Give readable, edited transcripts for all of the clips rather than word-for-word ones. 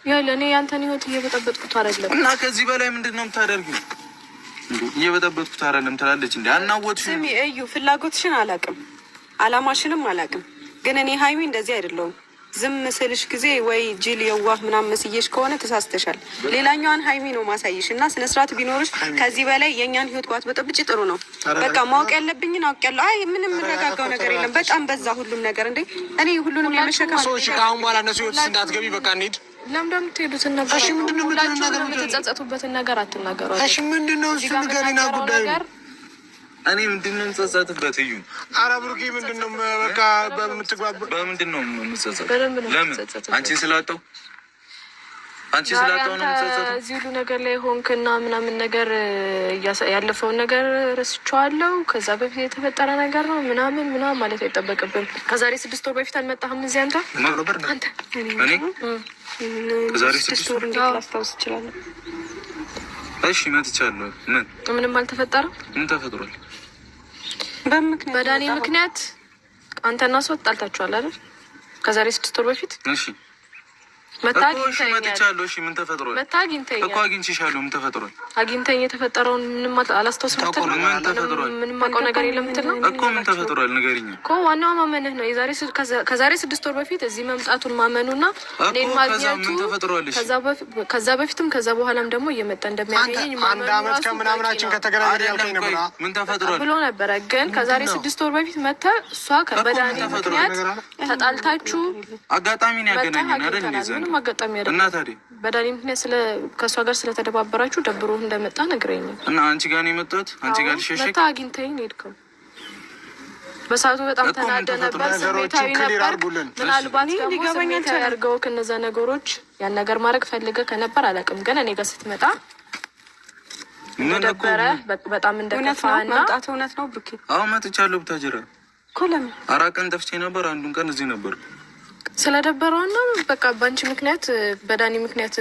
ያው እኔ ያንተን ህይወት እየበጠበጥኩት አይደለም። እና ከዚህ በላይ ምንድን ነው የምታደርጊው? እየበጠበጥኩት አይደለም ትላለች እንዴ? አናወጥሽ። ስሚ እዩ፣ ፍላጎትሽን አላውቅም፣ አላማሽንም አላውቅም። ግን እኔ ሀይሚ እንደዚህ አይደለሁም። ዝም ስልሽ ጊዜ ወይ ጅል የዋህ ምናምን መስዬሽ ከሆነ ተሳስተሻል። ሌላኛዋን ሀይሚ ነው ማሳይሽ እና ስነ ስርዓት ቢኖርሽ ከዚህ በላይ የእኛን ህይወት ባትበጠብጪ ጥሩ ነው። በቃ ማወቅ ያለብኝን አውቄያለሁ። አይ ምንም የምረጋጋው ነገር የለም። በጣም በዛ ሁሉም ነገር እንዴ። እኔ ሁሉንም የመሸከም ሰዎች ከአሁን በኋላ እነሱ ህይወት ውስጥ እንዳትገቢ በቃ እንሂድ። ለምን ደግሞ የምትሄዱትን ነገር እሺ፣ ምንድን ነው የምትለው ነገር? የምትጸጸቱበትን ነገር አትናገሩ። እሺ፣ ምንድን ነው እሱ ንገሪና ጉዳዩ። እኔ ምንድን ነው የምጸጸትበት? እዩ ኧረ ብሩኬ ምንድን ነው በቃ በምትግባብ በምንድን ነው የምጸጸት? በደንብ ነው ለምን የምትጸጸትበት። አንቺን ስላጣሁ አንቺን ስላጣሁ ነው የምጸጸተው? እዚህ ሁሉ ነገር ላይ ሆንክና ምናምን ነገር ያለፈውን ነገር ረስቼዋለሁ፣ ከዛ በፊት የተፈጠረ ነገር ነው ምናምን ምናምን ማለት አይጠበቅብም። ከዛሬ 6 ወር በፊት አልመጣህም እዚህ አንተ አንተ እኔ ከዛሬ ስድስት 6 ወር ወር እንዴት ላስታውስ እችላለሁ? እሺ መጥቻለሁ። ምን ምንም አልተፈጠረም። ምን ተፈጥሯል? በምክንያት በዳኒ ምክንያት አንተና እሷ ተጣልታችኋል አይደል? ከዛሬ 6 ወር በፊት እሺ መታ እኮ እሺ አግኝተኸኛል። መጥቻለሁ። እሺ ምን ተፈጥሯል? መታ አግኝተኸኛል። እኮ አግኝቼሻለሁ። ምን ተፈጥሯል? አግኝተኝ የተፈጠረውን ምንም አላስታውስም ምትል ነው? ምን ተፈጥሯል? ምንም አውቀው ነገር የለም ምትል ነው እኮ ምን ተፈጥሯል? ንገሪኝ እኮ። ዋናው ማመንህ ነው። የዛሬ ከዛሬ 6 ወር በፊት እዚህ መምጣቱን ማመኑና እኮ እኔን ከዛ ማግኘቱ ምን ተፈጥሯል? እሺ ከዛ በፊትም ከዛ በኋላም ደግሞ እየመጣ እንደሚያገኘኝ አንድ ማመኑ አመት ራሱ ከምናምናችን በቂ ነው ከተገናኘን አይደለም ያልከኝ ነበር። ቆይ ምን ተፈጥሯል? ብሎ ነበረ። ግን ከዛሬ 6 ወር በፊት መተህ እሷ በዳኒ ምን ተፈጥሯል? ምክንያት ተጣልታችሁ አጋጣሚ ነው መተህ ያገናኘን አይደል? አግኝተናል። እንደዛ ምንም አጋጣሚ እና አይደለም። ታዲያ በዳኒ ምክንያት ስለ ከእሷ ጋር ስለተደባበራችሁ ደብሮ እንደመጣ ነግረኛል። እና አንቺ ጋር ነው የመጣሁት? አንቺ ጋር ልሸሸግ መተህ አግኝተኸኝ ነው የሄድከው። በሰዓቱ በጣም እኮ ምን ተናደ ተፈጥሮ? ነበር፣ ነገሮችን ስሜታዊ clear ነበር። አድርጉልን። ምናልባት እኔ ደግሞ ሊገባኝ ስሜታዊ አልቻለም። አድርገው ከነዛ ነገሮች ያን ነገር ማድረግ ፈልገህ ከነበር አላውቅም፣ ግን እኔ ጋር ስትመጣ ምን እኮ እንደደበረ በጣም እውነት እንደከፋ ነው እና መምጣት እውነት ነው ብሩኬ አሁን መጥቻለሁ። ቡታጅራ እኮ ለምን 4 ቀን ጠፍቼ ነበር። አንዱን ቀን እዚህ ነበር። ስለደበረውና በቃ በአንቺ ምክንያት በዳኒ ምክንያት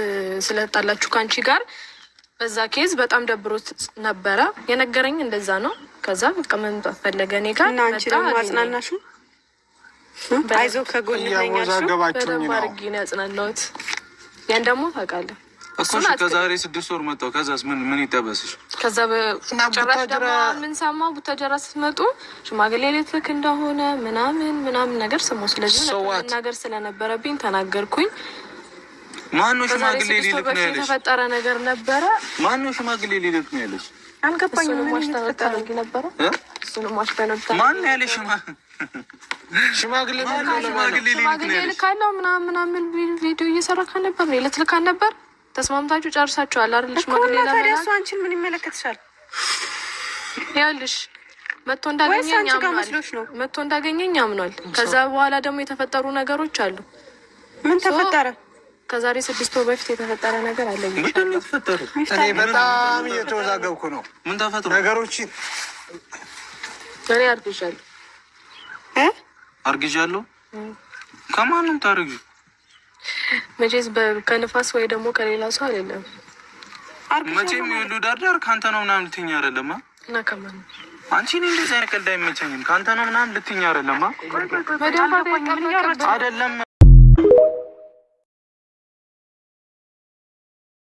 ስለጣላችሁ ከአንቺ ጋር በዛ case በጣም ደብሮት ነበረ። የነገረኝ እንደዛ ነው። ከዛ በቃ መምጣት ፈለገ እኔ ጋር እና አንቺ መጣ፣ ደግሞ አገኘኝ። አጽናናሽው? አይዞህ ከጎን ነኝ አልሽው? እያወዛገባችሁኝ በደንብ ነው። አድርጌ ነው ያጽናናሁት። ያን ደግሞ ታውቃለህ። እኮ እሺ ከዛሬ 6 ወር መጣሁ። ከዛስ ምን ምን ይጠበስሽ? ከዛ እና ጭራሽ ደግሞ ቡታጅራ- የምንሰማው ቡታጀራ ስትመጡ ሽማግሌ ልትልክ እንደሆነ ምናምን ምናምን ነገር ስሙ። ስለዚህ So what? መናገር ስለነበረብኝ ተናገርኩኝ። ማነው ከዛሬ ሽማግሌ 6 ወር ሊልክ ነው በፊት ያለሽ? የተፈጠረ ነገር ነበረ። ማነው ሽማግሌ ሊልክ ነው ያለሽ? አልገባኝም። እሱንም ምን ዋሽተህ እየተፈጠረ ታደርጊ ነበረ። እ? እሱንም ዋሽተህ ነበር። ማን ያለሽ? ሽማግሌ ማነው ሽማግሌ ሊልክ ሽማግሌ ነው ያለሽ? ልካለው ምናምን ምናምን ቪዲዮ እየሰራ ከነበር ነው ልትልክ ነበር። ተስማምታችሁ ጨርሳችኋል አይደል? እኮ ሽማግሌ እና ታዲያ ለመላክ እሱ አንቺን ምን ይመለከትሻል? ይኸውልሽ መጥቶ ወይስ እንዳገኘኝ አንቺ ጋር አምኗል። መስሎሽ ነው? መጥቶ እንዳገኘኝ አምኗል። ከዛ በኋላ ደግሞ የተፈጠሩ ነገሮች አሉ። ምን ተፈጠረ? ከዛሬ 6 ወር በፊት የተፈጠረ ነገር አለ። ምንድን ነው የተፈጠረው? እኔ በጣም እየተወዛገብኩ ነው ምን ተፈጥሮ? ነገሮችን እኔ አርግዣለሁ። እ? አርግዣለሁ። ከማንም ታርግዢ? መቼስ ከንፋስ ወይ ደግሞ ከሌላ ሰው አይደለም። አርግዣለሁ መቼም ማለት የሉ ዳርዳር ከአንተ ነው ምናምን ልትይኝ አይደለማ? እና ከማን ነው? አንቺ እኔ እንደዚህ አይነት ቀልድ አይመቸኝም። ከአንተ ነው ምናምን ልትይኝ አይደለማ? በደንብ አይደለም።